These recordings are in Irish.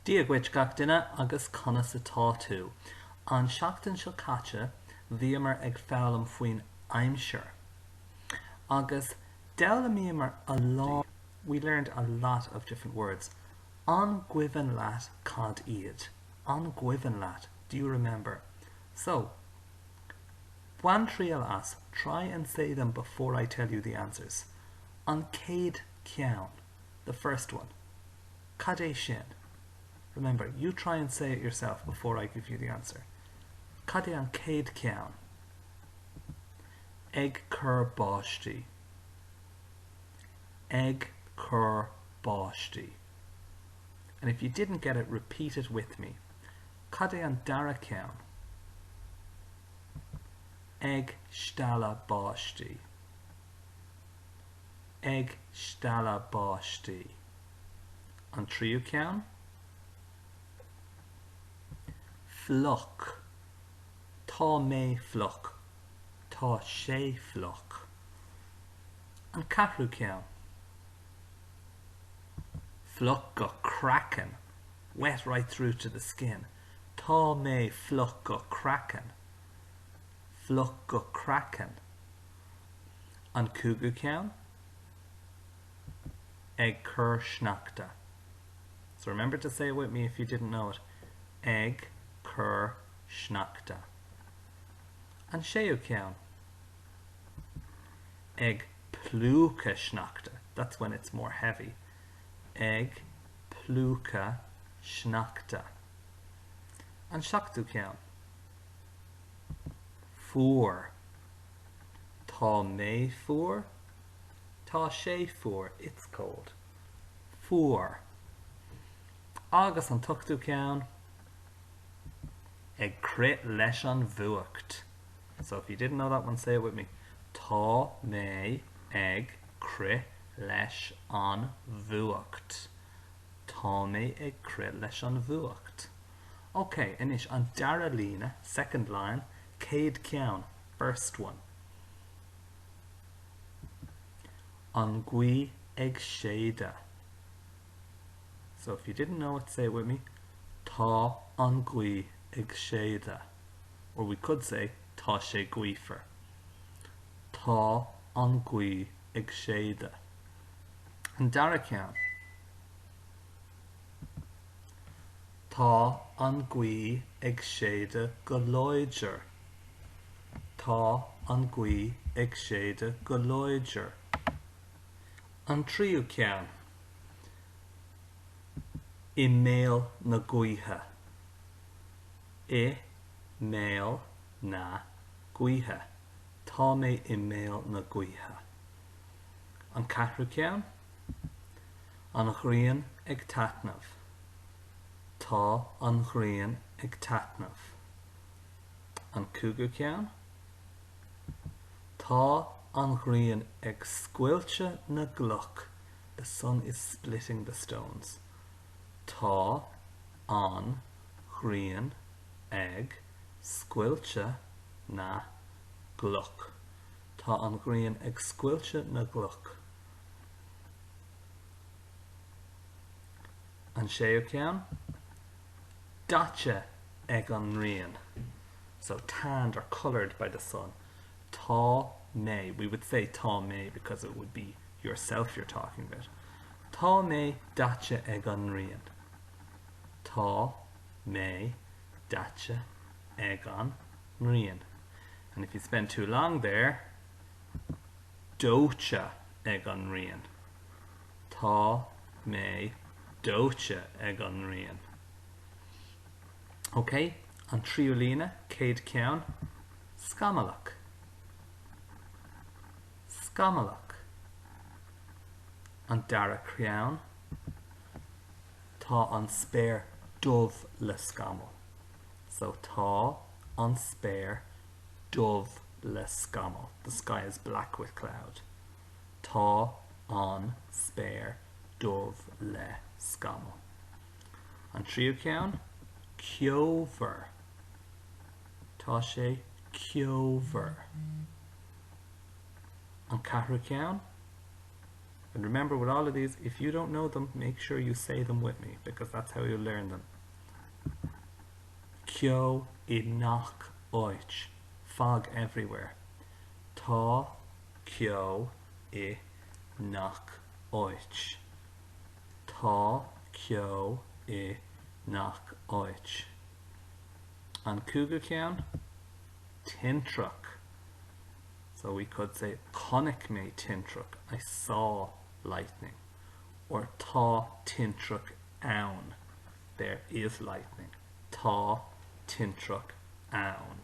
Dia dhuit gach duine agus conas atá tú? An seachtain seo caite bhíomar ag foghlaim faoin aimsir. Agus d'fhoghlaimíomar a lán we learned a lot of different words. An gcuimhin leat cad iad? An gcuimhin leat? Do you remember? So, bain triail as, try and say them before I tell you the answers. An chéad cheann, the first one. Cad é sin? Remember, you try and say it yourself before I give you the answer. Cad é an chéad cheann? Ag cur báistí. Ag cur báistí. And if you didn't get it, repeat it with me. Cad é an dara ceann? Ag stealladh báistí. Ag stealladh báistí. An tríú ceann? Fliuch. Tá mé fliuch. Tá sé fliuch. An ceathrú ceann? Fliuch go craiceann. Wet right through to the skin. Tá mé fliuch go craiceann. Fliuch go craiceann. An cúigiú ceann? Ag cur sneachta. So remember to say it with me if you didn't know it. Ag cur sneachta. An séú ceann? Ag plúchadh sneachta. That's when it's more heavy. Ag plúchadh sneachta. An seachtú ceann? Fuar. Tá mé fuar. Tá sé fuar. It's cold. Fuar. Agus an t-ochtú ceann? Ag crith leis an bhfuacht. So if you didn't know that one, say it with me. Tá mé ag crith leis an bhfuacht. Tá mé ag crith leis an bhfuacht. Ok, anois an dara líne, second line, chéad cheann, first one. An ghaoth ag séideadh. So if you didn't know it, say it with me. Tá an ghaoth ag séideadh. Or we could say tá sé gaofar. Tá an ghaoth ag séideadh. An dara ceann. Tá an ghaoth ag séideadh go láidir. Tá an ghaoth ag séideadh go láidir. An tríú ceann. I mbéal na gaoithe. I mbéal na gaoithe. Tá mé i mbéal na gaoithe. An ceathrú ceann. An ghrian ag taitneamh. Tá an ghrian ag taitneamh. An cúigiú ceann. Tá an ghrian ag scoilteadh na gcloch. The sun is splitting the stones. Tá an ghrian ag scoilteadh na gcloch. Tá an ghrian ag scoilteadh na gcloch. An séú ceann? Daite ag an ngrian. So tanned or coloured by the sun. Tá mé. We would say tá mé because it would be yourself you're talking about. Tá mé daite ag an ngrian. Tá mé daite ag an ngrian. And if you spend too long there, dóite ag an ngrian. Tá mé dóite ag an ngrian. Ok, an tríú líne, chéad cheann, scamallach. Scamallach. An dara ceann, tá an spéir dubh le scamall. So tá an spéir dubh le scamall. The sky is black with cloud. Tá an spéir dubh le scamall. An tríú ceann, ceomhar. Tá sé ceomhar. An ceathrú ceann, And remember with all of these, if you don't know them, make sure you say them with me because that's how you learn them. Ceo i ngach áit. Fog everywhere. Tá ceo i ngach áit. Tá ceo i ngach áit. An cúigiú ceann? Tintreach. So we could say chonaic mé tintreach, I saw lightning. Or tá tintreach ann, there is lightning. Tá tintreach ann.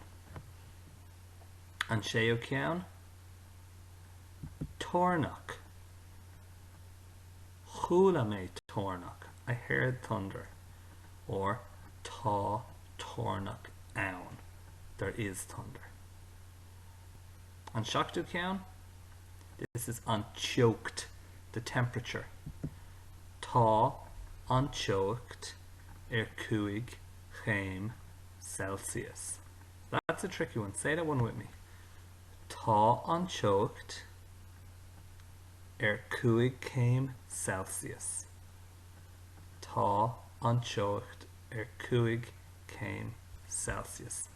An séú ceann? Toirneach. Chuala mé toirneach, I heard thunder. Or tá toirneach ann, there is thunder. An seachtú ceann? This is an teocht, the temperature. Tá an teocht ar 5 chéim Celsius. That's a tricky one. Say that one with me. Tá an teocht ar 5 chéim Celsius. Tá an teocht ar 5 chéim Celsius.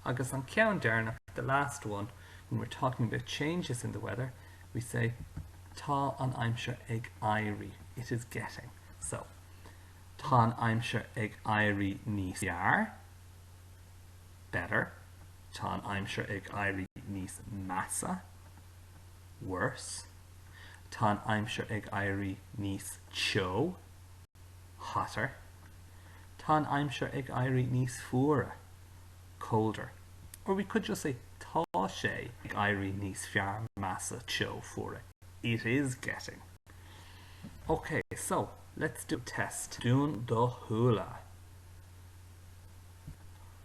Agus an ceann deireanach, the last one, when we're talking about changes in the weather, we say tá an aimsir ag éirí, it is getting. So, tá an aimsir ag éirí níos fearr, better. Tá an aimsir ag éirí níos measa, worse. Tá an aimsir ag éirí níos teo, hotter. Tá an aimsir ag éirí níos fuaire, colder. Or we could just say tá sé ag éirí níos fearr, measa, teo, fuaire. It is getting. Ok, so let's do a test. Dún do shúile.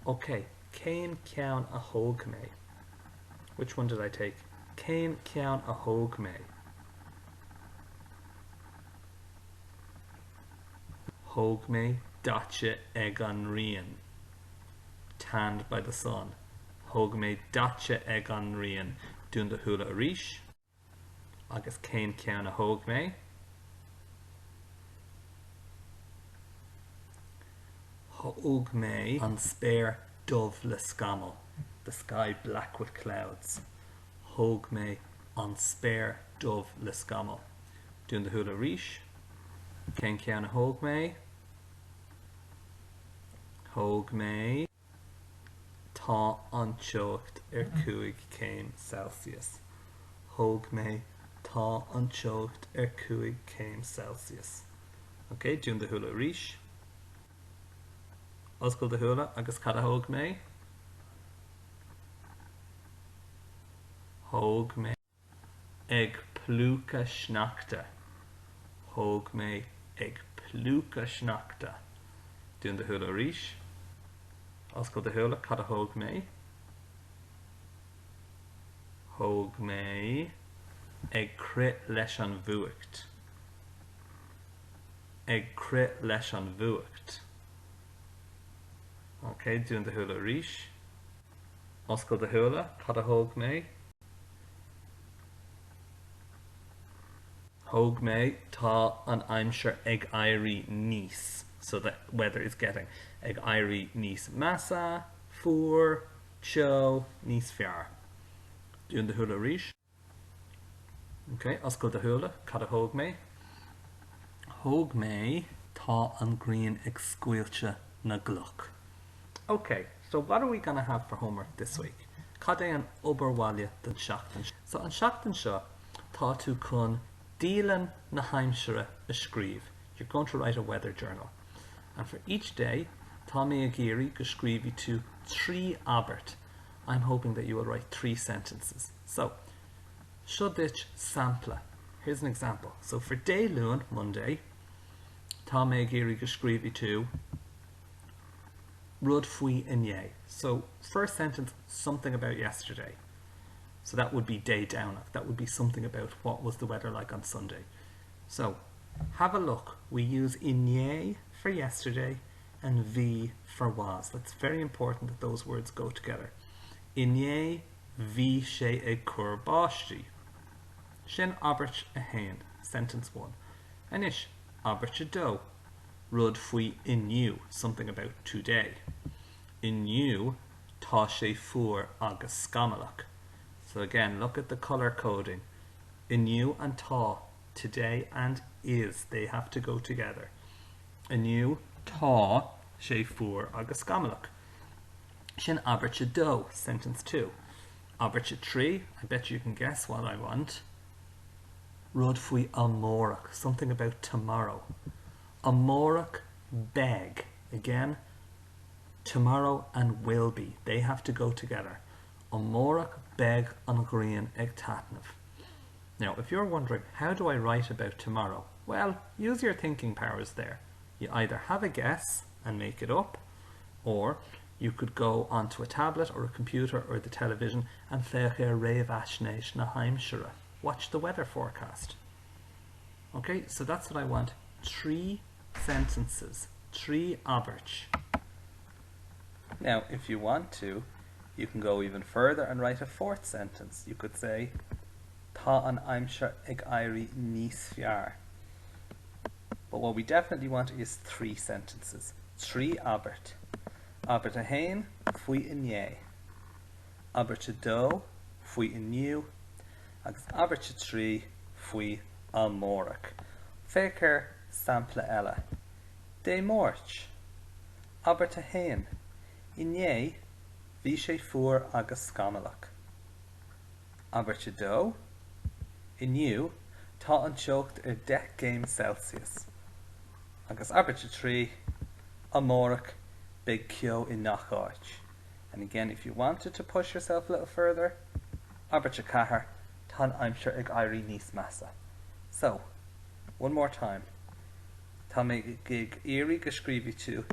Ok, cén ceann a thóg mé? Which one did I take? Cén ceann a thóg mé? Thóg mé daite ag an ngrian. Tanned by the sun. Thóg mé daite ag an ngrian. Dún do shúile arís. Agus cén ceann a thóg mé? Thóg mé an spéir dubh le scamaill, the sky black with clouds. Thóg mé an spéir dubh le scamaill. Dún do shúile arís. Cén ceann a thóg mé? Thóg mé. Tá an teocht ar 5 céim Celsius. Thóg mé Tá an teocht ar 5 céim Celsius. Ok, dún do shúile arís. Oscail do shúile agus cad a thóg mé? Thóg mé. Ag plúchadh sneachta. Thóg mé ag plúchadh sneachta. Dún do shúile arís. Oscail do shúile. Cad a thóg mé? Thóg mé ag crith leis an bhfuacht. Ag crith leis an bhfuacht. Ok, dún do shúile arís. Oscail do shúile. Cad a thóg mé? Thóg mé, tá an aimsir ag éirí níos, so the weather is getting, ag éirí níos measa, fuar, teo, níos fearr. Dún do shúile arís. Ok, oscail do shúile, cad a thóg mé? Thóg mé, tá an ghrian ag scoilteadh na gcloch. Ok, so what are we gonna have for homework this week? Cad é an obair bhaile don seachtain seo? So an seachtain seo tá tú chun dialann na haimsire a scríobh, you're going to write a weather journal. And for each day tá mé ag iarraidh go scríobhfaidh tú 3 abairt, I'm hoping that you will write 3 sentences. So, seo duit sampla, here's an example. So for Dé Luain, Monday, tá mé ag iarraidh go scríobhfaidh tú rud faoi inné. So, first sentence, something about yesterday. So that would be Dé Domhnach. That would be something about what was the weather like on Sunday. So, have a look. We use inné for yesterday and bhí for was. That's very important that those words go together. Inné bhí sé ag cur báistí. Sin abairt a haon. Sentence 1. Anois, abairt a dó. Rud faoi inniu, something about today. Inniu, tá sé fuar agus scamallach. So again, look at the colour coding. Inniu and tá, today and is, they have to go together. Inniu, tá sé fuar agus scamallach. Sin abairt a dó, sentence 2. Abairt a 3, I bet you can guess what I want. Rud faoi amárach, something about tomorrow. Amárach beidh, again, tomorrow and will be, they have to go together. Amárach beidh an ghrian ag taitneamh. Now, if you're wondering, how do I write about tomorrow? Well, use your thinking powers there. You either have a guess and make it up, or you could go onto a tablet or a computer or the television and féach ar réamhaisnéis na haimsire. Watch the weather forecast. Okay, so that's what I want. Trí sentences, trí abairt. Now, if you want to, you can go even further and write a fourth sentence. You could say, Tá an aimsir ag éirí níos fearr. But what we definitely want is trí sentences. Trí abairt. Abairt a haon, faoi inné. Abairt a dó, faoi inniu. Agus abairt a trí, faoi amárach. Féach ar sampla eile. Dé Máirt. Abairt a haon, Inné, bhí sé fuar agus scamallach. Abairt a dó, Inniu, tá an teocht ar 10 gcéim Celsius. Agus abairt a 3, Amárach, beidh ceo i ngach áit. And again, if you wanted to push yourself a little further, abairt a 4, tá an aimsir ag éirí níos measa. So, one more time. Tá mé ag iarraidh go scríobfaidh tú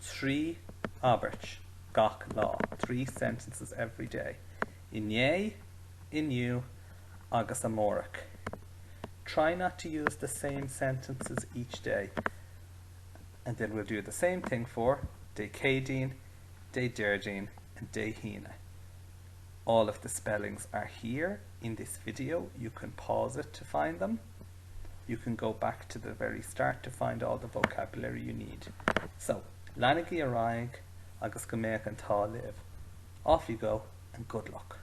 trí abairt gach lá, three sentences every day. Inné, inniu agus amárach. Try not to use the same sentences each day. And then we'll do the same thing for Dé Céadaoin, Dé Déardaoin and Dé hAoine. All of the spellings are here in this video. You can pause it to find them. You can go back to the very start to find all the vocabulary you need. So, leanaigí ar aghaidh agus go mbeadh an t-ádh libh. Off you go and good luck.